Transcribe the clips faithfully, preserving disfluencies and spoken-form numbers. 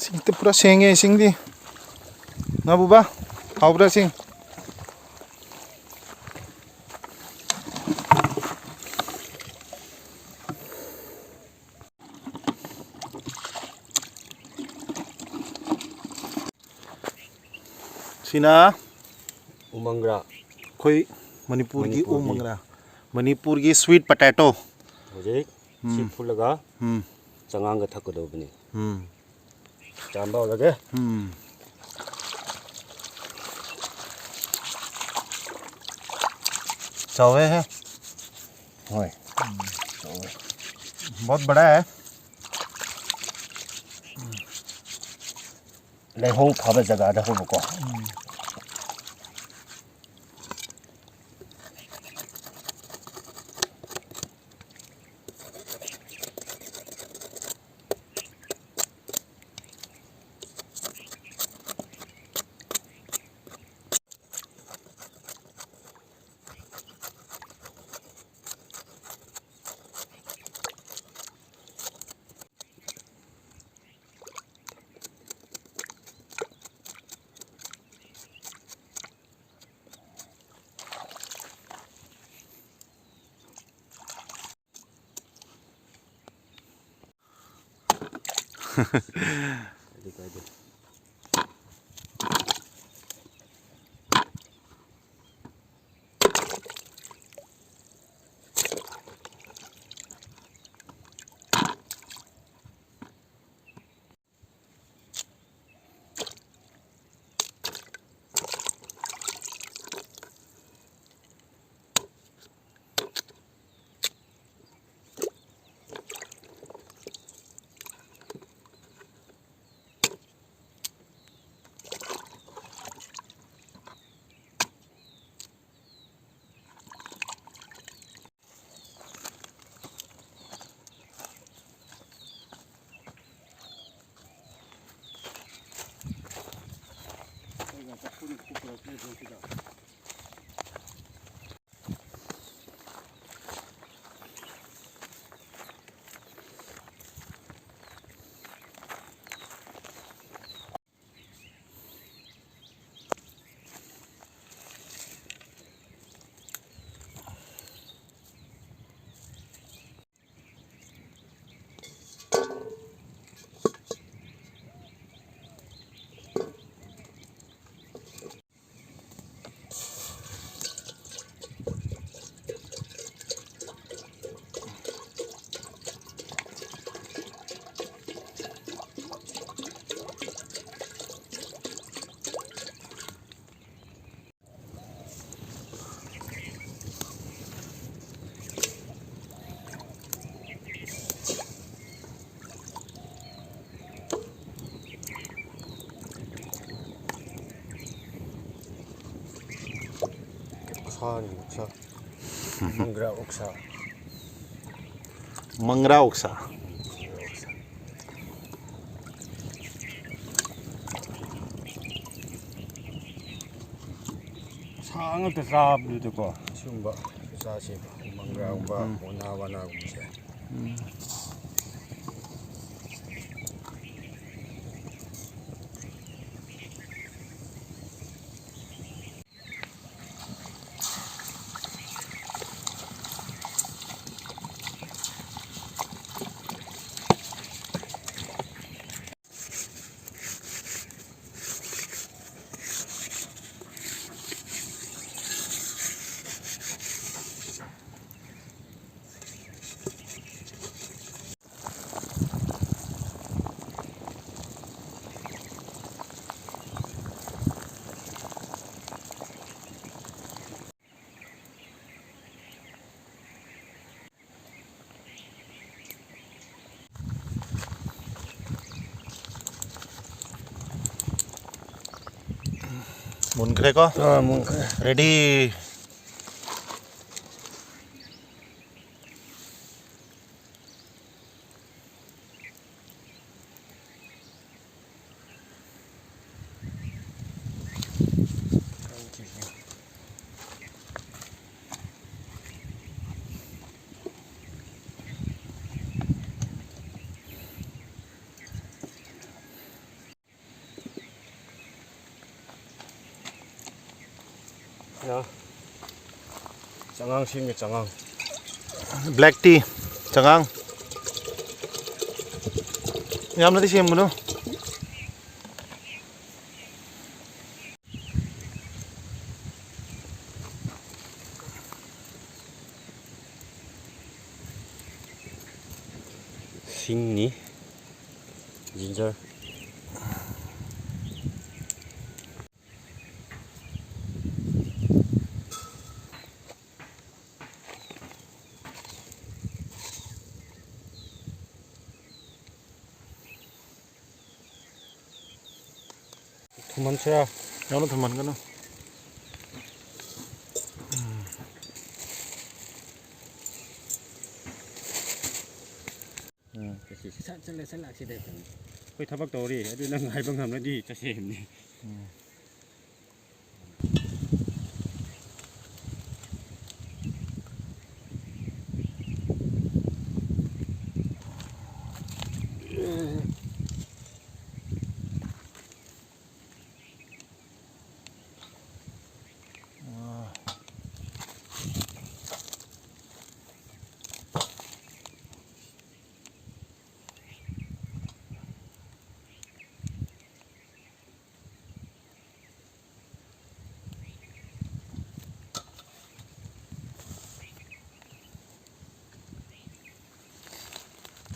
ꯁꯤꯡꯗꯤ ꯄꯨꯔꯥ ꯁꯦꯡꯉꯦ, ꯏꯁꯤꯡꯗꯤ꯫ ꯉꯥꯕꯨꯕ, ꯍꯥꯎꯕ꯭ꯔꯥ ꯏꯁꯤꯡ? ꯁꯤꯅ ꯎꯃꯪꯒ꯭ꯔꯥ꯫ ꯑꯩꯈꯣꯏ ꯃꯅꯤꯄꯨꯔꯒꯤ ꯃꯅꯤꯄꯨꯔꯒꯤ꯫ ꯎꯃꯪꯒ꯭ꯔꯥ꯫ ꯃꯅꯤꯄꯨꯔꯒꯤ sweet potato꯫ ꯍꯧꯖꯤꯛ ꯁꯤ ꯎꯝ꯫ ꯐꯨꯠꯂꯒ ꯎꯝ꯫ ꯆꯉꯥꯡꯒ ꯊꯛꯀꯗꯧꯕꯅꯤ꯫ ꯎꯝ꯫ ꯆꯥꯝꯕ ꯍꯧꯔꯒꯦ꯫ ꯎꯝ꯫ ꯆꯥꯎꯋꯦꯍꯦ꯫ ꯍꯣꯏ꯫ ꯎꯝ꯫ ꯆꯥꯎꯋꯦ꯫ बहुत बड़ा है꯫ ꯂꯩꯍꯧ ꯐꯕ ꯖꯒꯥꯗ ꯍꯧꯕꯀꯣ꯫ ꯎꯝ꯫ ꯀꯥꯏꯗꯦ, ꯀꯥꯏꯗꯦ꯫ ꯑꯣꯛꯁꯥꯅꯤ, ꯑꯣꯛꯁꯥ꯫ ꯃꯪꯒ꯭ꯔꯥ ꯑꯣꯛꯁꯥ꯫ ꯃꯪꯒ꯭ꯔꯥ ꯑꯣꯛꯁꯥ꯫ ꯁꯥ ꯉꯥꯛꯇ ꯆꯥꯕꯗꯨꯗꯀꯣ꯫ ꯁꯤꯒꯨꯝꯕ ꯆꯥꯁꯦ, ꯃꯪꯒ꯭ꯔꯥꯒꯨꯝꯕ, ꯎꯝ꯫ ꯃꯣꯅꯥ ꯋꯥꯅꯥꯒꯨꯝꯕꯁꯦ꯫ ꯎꯝ꯫ ꯃꯨꯟꯈ꯭ꯔꯦꯀꯣ? ꯑꯥ, ꯃꯨꯟꯈ꯭ꯔꯦ꯫ Ready꯫ ꯆꯉꯥꯡ ꯁꯦꯝꯒꯦ, ꯆꯉꯥꯡ꯫ Black tea, ꯆꯉꯥꯡ꯫ ꯌꯥꯝꯅꯗꯤ ꯁꯦꯝꯒꯅꯨ꯫ ꯁꯤꯡꯅꯤ, ginger꯫ ꯊꯨꯝꯍꯟꯁꯤꯔꯥ? ꯌꯥꯝꯅ ꯊꯨꯝꯍꯟꯒꯅꯨ꯫ ꯎꯝ, ꯆꯠꯁꯤ, ꯁꯠ ꯆꯠꯂꯦ, ꯁꯠ ꯂꯥꯛꯁꯤꯗ꯫ ꯑꯩꯈꯣꯏ ꯊꯕꯛ ꯇꯧꯔꯤ, ꯑꯗꯨ ꯅꯪ ꯍꯥꯏꯕ ꯉꯝꯂꯗꯤ ꯆꯠꯁꯦ ꯍꯥꯏꯕꯅꯤ꯫ ꯎꯝ꯫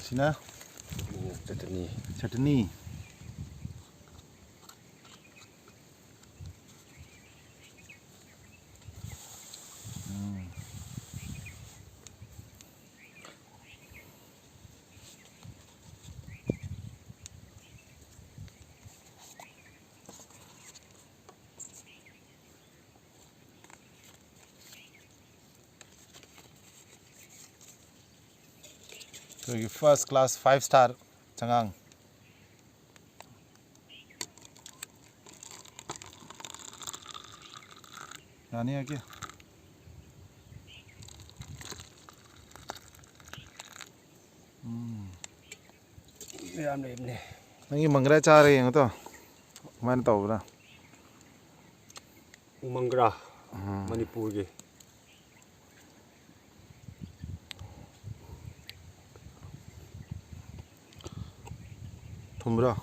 ꯁꯤꯅ? ꯆꯠꯇꯅꯤ꯫ ꯆꯠꯇꯅꯤ꯫ ꯎꯝ꯫ ꯑꯩꯈꯣꯏꯒꯤ first class five star ꯆꯉꯥꯡ꯫ ꯌꯥꯅꯤ, ꯌꯥꯀꯦ꯫ ꯎꯝ꯫ ꯃꯌꯥꯝ ꯂꯩꯕꯅꯦ꯫ ꯅꯪꯒꯤ ꯃꯪꯒ꯭ꯔꯥ ꯆꯥꯔꯒ ꯌꯦꯡꯉꯣ ꯇꯣ꯫ ꯀꯃꯥꯏꯅ ꯇꯧꯕ꯭ꯔꯥ? ꯎꯃꯪꯒ꯭ꯔꯥ꯫ ꯃꯅꯤꯄꯨꯔꯒꯤ꯫ ꯊꯨꯝꯕ꯭ꯔꯣ?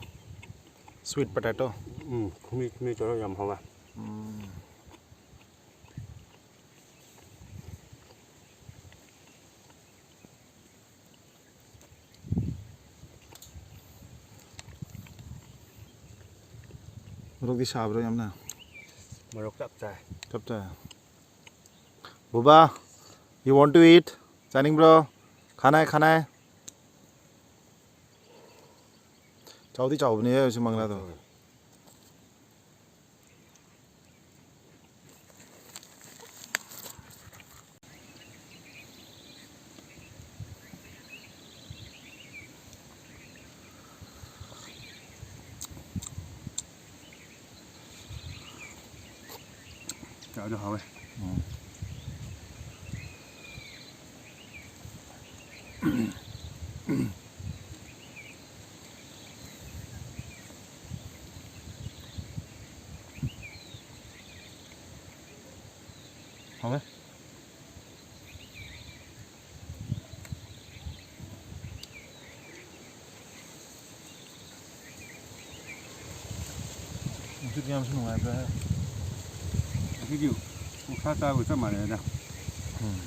Sweet potato? ꯎꯝ, ꯊꯨꯝꯂꯤ ꯊꯨꯝꯂꯤ ꯇꯧꯔꯒ ꯌꯥꯝ ꯍꯥꯎꯋꯦ꯫ ꯎꯝ꯫ ꯃꯣꯔꯣꯛꯇꯤ ꯁꯥꯕ꯭ꯔꯣ ꯌꯥꯝꯅ? ꯃꯣꯔꯣꯛ ꯆꯞ ꯆꯥꯏ꯫ ꯆꯞ ꯆꯥꯏ꯫ ꯕꯨꯕꯥ, you want to eat? ꯆꯥꯅꯤꯡꯕ꯭ꯔꯣ? ꯈꯥꯅꯥꯏ, ꯈꯥꯅꯥꯏ꯫ ꯆꯥꯎꯗꯤ ꯆꯥꯎꯕꯅꯦ ꯁꯤ ꯃꯪꯒ꯭ꯔꯥꯗꯣ꯫ ꯆꯥꯗꯣ ꯍꯥꯎꯋꯦ꯫ ꯎꯝ꯫ ꯍꯥꯎꯋꯦ꯫ ꯅꯨꯡꯁꯤꯠ ꯌꯥꯝꯁꯨ ꯅꯨꯡꯉꯥꯏꯕ꯭ꯔꯥ? ꯉꯁꯤꯗꯤ ꯑꯣꯛꯁꯥ ꯆꯥꯕꯒ ꯆꯞ ꯃꯥꯟꯅꯩꯗ꯫ ꯎꯝ꯫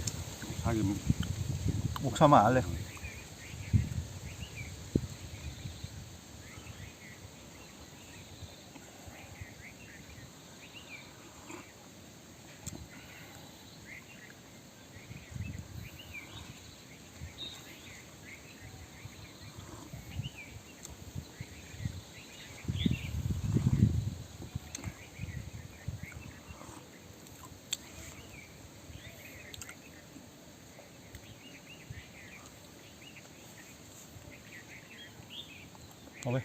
ꯑꯣꯛꯁꯥꯒꯤ ꯑꯃꯨꯛ ꯑꯣꯛꯁꯥ ꯃꯥꯜꯂꯦ꯫ ꯍꯥꯎꯋꯦ꯫